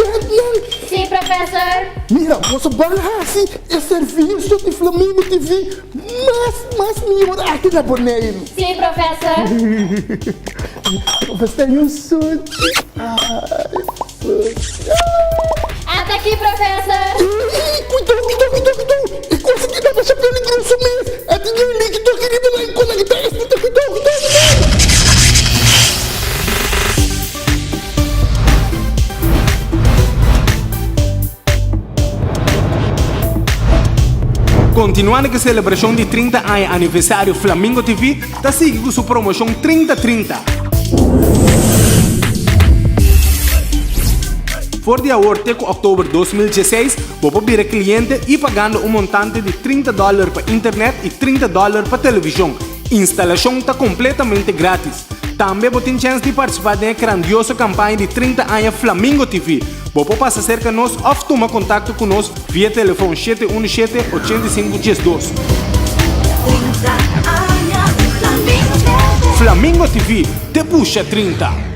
Stùdentnan! Sí, professor. Mira, boso ban hasi e servisio di Flamingo TV mas, mas mihor aki na Boneiru. Sí, professor. Professor tin un sunchi. Ai, sunchi. Ata aki, professor. Ey, kuidou, kuidou, kuidou, kuidou. E kos aki ta masha peligroso mes. E tin un líkido aki riba nan ku nan ta esputa. Kuidou, kuidou, kuidou. Kontinuando ku e selebrashon di 30 aña aniversario Flamingo TV ta sigui ku su promoshon 30 30. For di awor te ku òktober 2016 bo por bira kliente i pagando un montante di 30 dòler pa internet i 30 dòler pa televishon. Instalashon ta kompletamente gratis. Tambe bo tin chèns di partisipá den e grandioso kampaña di 30 aña Flamingo TV. Bo por pasa serka nos òf tuma kontakto ku nos via telefòn 717 85 12. Flamingo TV, te pusha 30!